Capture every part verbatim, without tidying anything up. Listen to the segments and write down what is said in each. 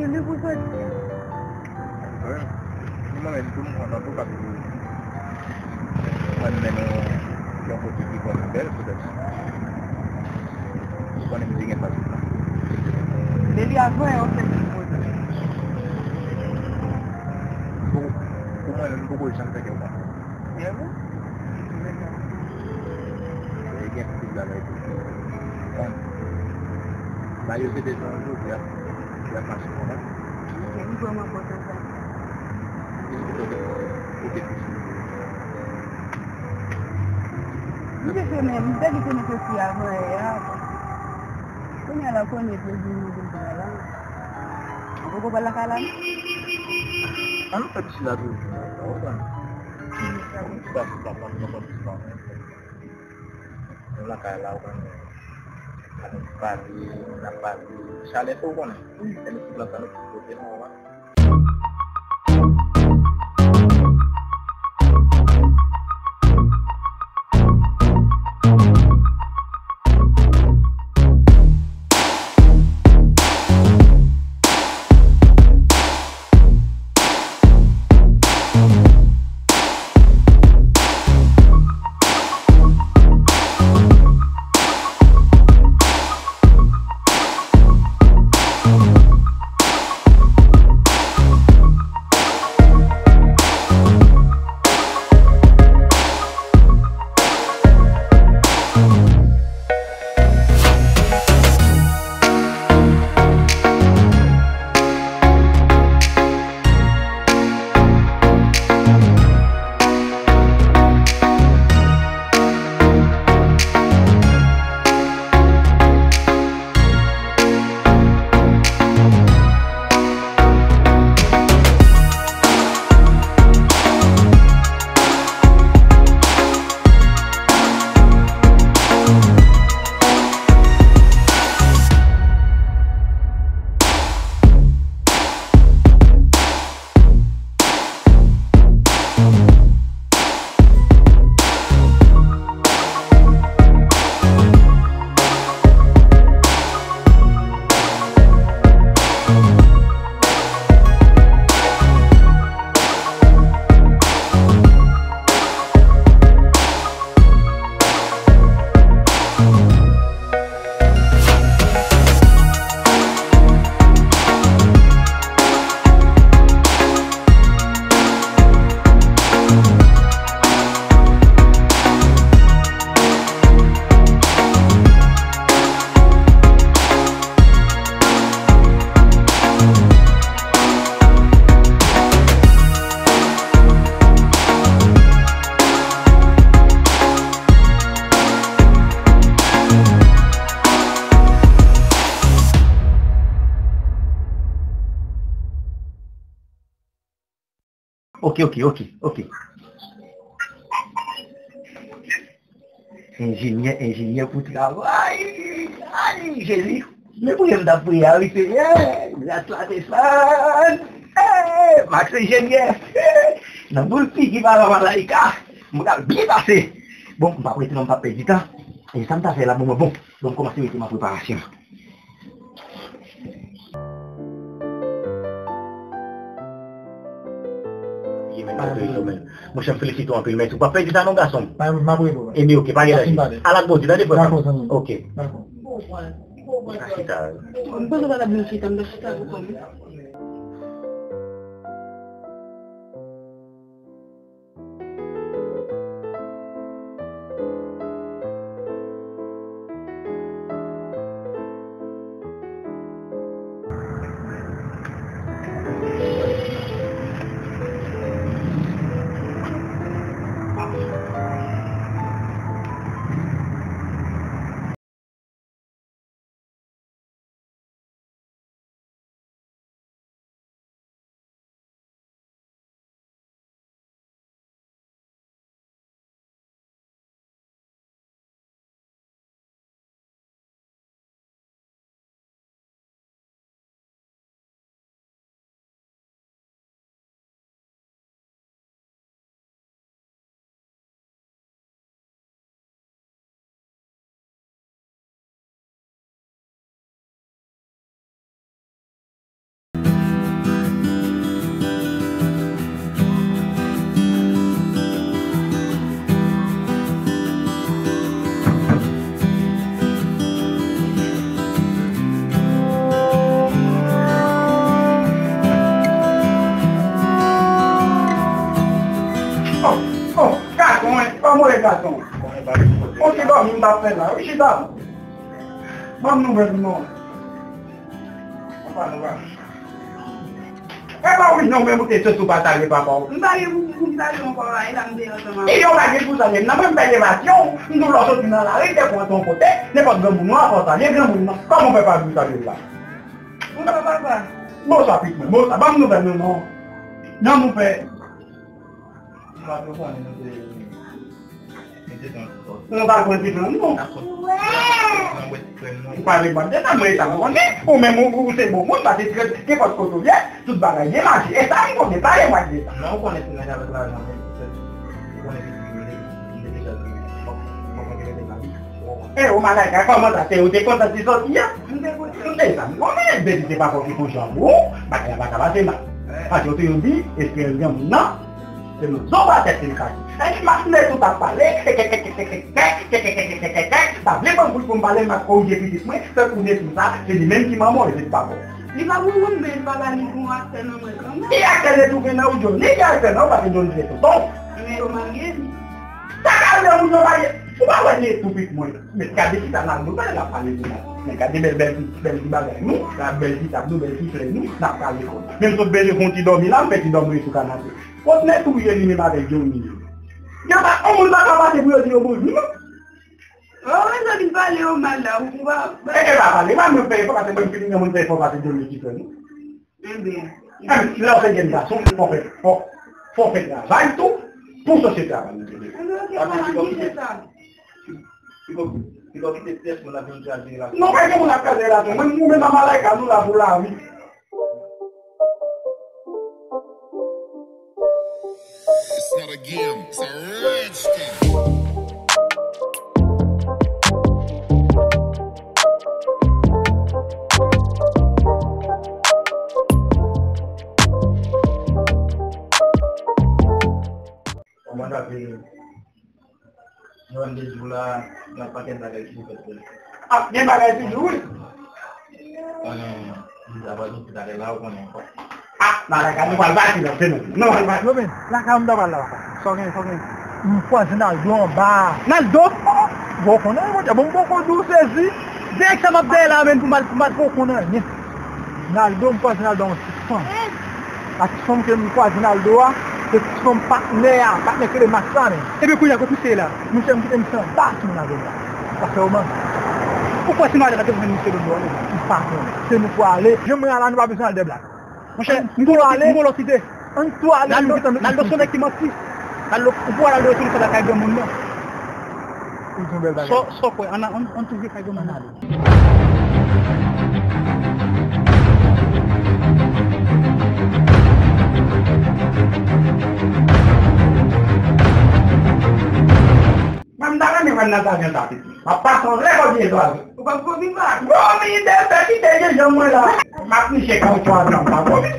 Li pou soti. Wi. Mwen menm tou, m kontan tou, paske mwen menm yon, yon kote ki vrèman bèl, petèt. Ou konnen m te gen sa tout tan. Depi avan, yo fè tout kote. Pou, pou mwen menm, m poko janm fè kè w kontan. Vrèman? E gen anpil bagay tou. Bon. Ba yo se de jan jodi a. Y ap mache kontan. Ok, li vrèman kontan sa. Li se kote, kote pis. M te fè men, m te di ke m te fi avan yè a. Kounye a la, konnen plezi m nan vin pran la. Ou poko pral lakay la, non? An nou fè ti la toujou, non? Ou konprann? Sa, sa, sa, sa, sa, sa, sa. Nou lakay la, ou konnen. Ann pale, n ap pale. Chalè fè, ou konnen. Lè nou sou plas la, nou tout kote, non, ou konnen. Ok, ok, ok, ok. Enjenyè, enjenyè pou travay. Ay, Jezi. Men priyè m t ap priye a, wi, Senyè. Gras la desann. Hey, Max enjenyè. Nan boul figi papa Malaika. Mwen ap byen pase. Bon, m p ap rete non, m p ap pèdi tan. E sa m ta fè la, bon, bon, bon. Bon, m kòmanse mete m an preparasyon. Ye, men, malgre yo, men. Monchè, m felisite w anpil, men ou pa pèdi tan non, gason m. Pa, m ap rele w. Ebyen, ok, pa gen danje. Ala k Bondye, tande, frè m. Dakò, zanmi m. Ok. Dakò. Mwen chita. Mwen panse w pa t ap vin chita, m t ap chita pou kò m. Yon ti dòmi m t ap fè la, wi, chita. Ban m nouvèl non. Apa nou va? E pa wi non, men ou te sot ou pa salye papa w. M pa gen pou, pou m salye yon papa, e la m te ansanm avè w. E yo pa gen pou salye m nan, mwen m fè levasyon, m tou lò soti nan lari, te pran ton kote, nenpòt granmoun nan fò salye granmoun nan. Kòman w fè pa vin salye l la? Bonswa papa. Bonswa pitit mwen, bonswa. Ban m nouvèl nou non. Jan nou fè. M pa t konnen nou te Nou pa konn ti frè m non. Ou pale mwen de sa, mwen sa m konnen. Ou menm ou, ou se bon moun, paske trè, nenpòt kote w ye, tout bagay byen mache. E sa m konnen, pale mwen de sa. Non, ou konnen se nèg avèk lajan, men se ou konnen ki ti rele, m te deja di, fòk, fòk mwen te rete nan li. E ou Malaika, kòman sa, se ou te kontan ti sòti a? M te kontan. M te sa m konnen, depi se pa fòk ki fon jan pou ou, bagay la pa ka pase mal. Paske ou toujou di, esperans granmoun nan, Se nan zo pa tèt li kache. Epi matinè tout ap pale, pa vle pran bout pou m pale, m ap korije pitit mwen, tankou Netou sa, se li menm ki manman w, se li papa w. Li pa manman m, men papa li gon aktè nan mwen kanmenm. Ki aktè Netou gen nan ou, Johnny? Ki aktè nan ou, paske Johnny se tonton. Men yo marye li. Sa ka vle moun yo marye. Ou pa wè Netou pitit mwen. Men gade kisa Naldo fè, l ap pale de Naldo. Men gade bèl, bèl, bèl ti bagay nou, la bèl ti tab nou, bèl ti flè nou, n ap pale kòb. Menm sot bezwen fè yon ti dòmi la, m fè ti dòmi sou kanape. Kot Netou ye li menm avèk Johnny yo? Yo pa, yon moun pa ka pase pou yo di yo bonjou non. Oh, men sa vin pale yo mal la, ou pa. E, e pa pale, pa mwen fè efò, paske mwen fini nan moun fè efò, paske Johnny ki fè nou. Enben. Enben, lè w se jèn gason, fò fè, fò, fò fè travay tou, pou sosyete a pa nou tande. Enben, ok, pa nan kite sa. Li pa, li pa kite pyès moun ap vin kraze relasyon. Non, pa gen moun ap kraze relasyon. Mwen, ou menm ak Malaika, nou la pou lavi. It's not a game, it's a rich thing. Kòman w ap Jwenn de jou la, gen yon pakèt bagay ki pou fèt wi. Ah, gen bagay toujou wi. Konnen, li ta pral soti talè la, ou konnen ankò. Ah, bagay ka nou pral pati la, se nou. Nou pral pati. Yo men, lakay ou m ta pral la papa. Sa w gen, sa w gen? M kwaze Naldo anba. Naldo? Bon, ou konnen, monchè, bon, m poko di w sezi. Dirèk sa m ap dèyè la, men pou m al, pou m al, poko konnen anyen. Naldo, m kwaze Naldo a yon ti fanm. A ti fanm ke m kwaze Naldo a, se ti fanm patnè a, patnè Kremax la menm. Ebyen kounye a, kote misye ye la? Monchè, m kite misye anba ti moun avè l la. Sa fè w mal. Ou kwè si Naldo ta te jwenn misye Dodo a, m pa konnen. Se nou pou ale. Jan mwen a la, nou pa bezwen al dè blak. Monchè, m gon lòt ide, m gon lòt ide. Ann tou ale, nou gentan met Naldo se yon nèg ki manti. Naldo, ou pou wè Naldo retourne fè lakay granmoun nan. Ou di yon bèl bagay. Sa w kwè, ann, ann, ann tou vin kay granmoun nan. Mwen, m ta renmen wè Natacha sa piti. M ap pase yon lè kòb vye zwazo. Ou p ap vomi pa? Vomi de fè kite gen janm mwen la. M ap niche kawotchou a blan, m pa vomi.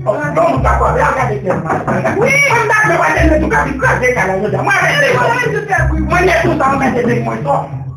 Oh, bon, m ta kwè, a gade kè m mal. Wi, mwen, m ta renmen wè Netou ka vin kraze kay la jodi a. Mwen, mwen, mwen, mwen, mwen, mwen, mwen, mwen, mwen, mwen, mwen,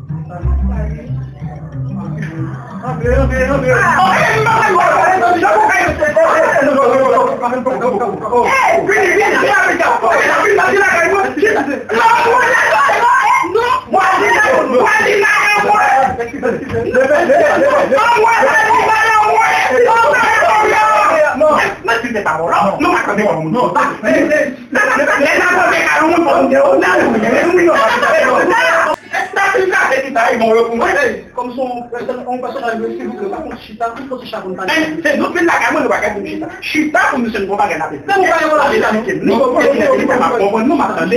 Kòm se yon pèsonaj, yon pèsonaj de silvouplè, pa konn chita, tout kote chita konn pale. Men, se nou vin lakay mwen, nou pa ka di nou chita. Chita pou misye, nou gon bagay n ap di. Men nou pa gen bagay la, misye. Nou pa gen bagay la, misye. M ap konprann nou, m ap tande.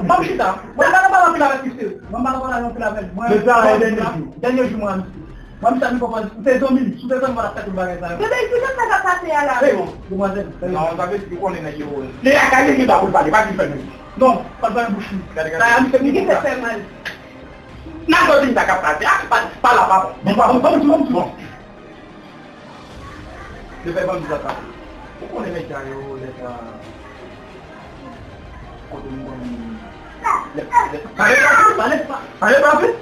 Ban m chita. Mwen pa nan pale anpil avèk misye. Mwen pa nan pale anpil avè l. Mwen, dènye jou, dènye jou mwen a misye. Mwen, misye ap vin konprann. Ou te zanmi m. Si w te zanmi m, w t ap fè tout bagay sa yo. Bebe, ki jan sa ka pase a la? Hey, demwazèl. Non, sa vle di ou konnen nèg yo. Se lakay li ki ta pou l pale, pa di fè menm. Non, pa fè bouch li. Gade, gade. Sa a, misye, misye fè mal. Nan kote m ta ka pase, ah, pa, pa la, pa bon. Bon, pa bon, pa bon, pa bon. Bon. Yo fè bandi sa pase. Ou konnen nèg sa yo, lè sa, kote m konnen, lè, lè, pale pa vit, pale pa, pale pa vit.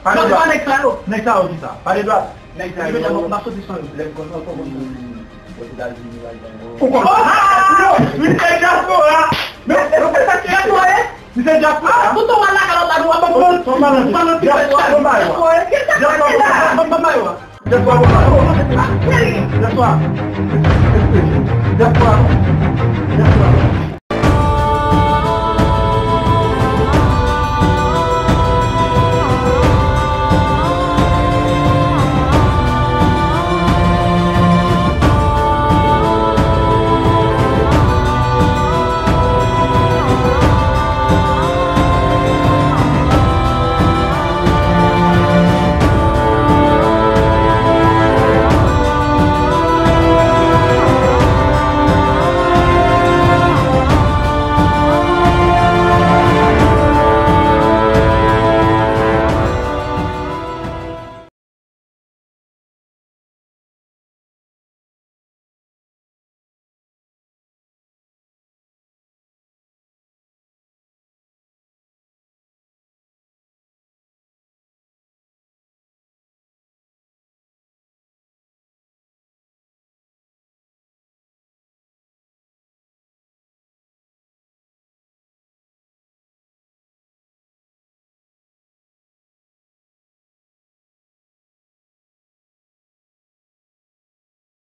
Pale pa nèg sa yo. Nèg sa yo ki sa? Pale dwa. Nèg sa yo. M ap soti san yo. Lè m konn, konn, konn, konn. Ozetazini, pa egzanp. Ou konn? Ah! Yo, li te dyaspora. Men, e, ou konn sa ki dyaspora ye? Misye Jasper. Ah, tout an wè lakay lòt la, nou wè ban manti. Ban manti. Jasper, ban bay wa. Jasper, ban bay wa. Jasper, ban bay wa. Cheri. Jasper. Jasper. Jasper.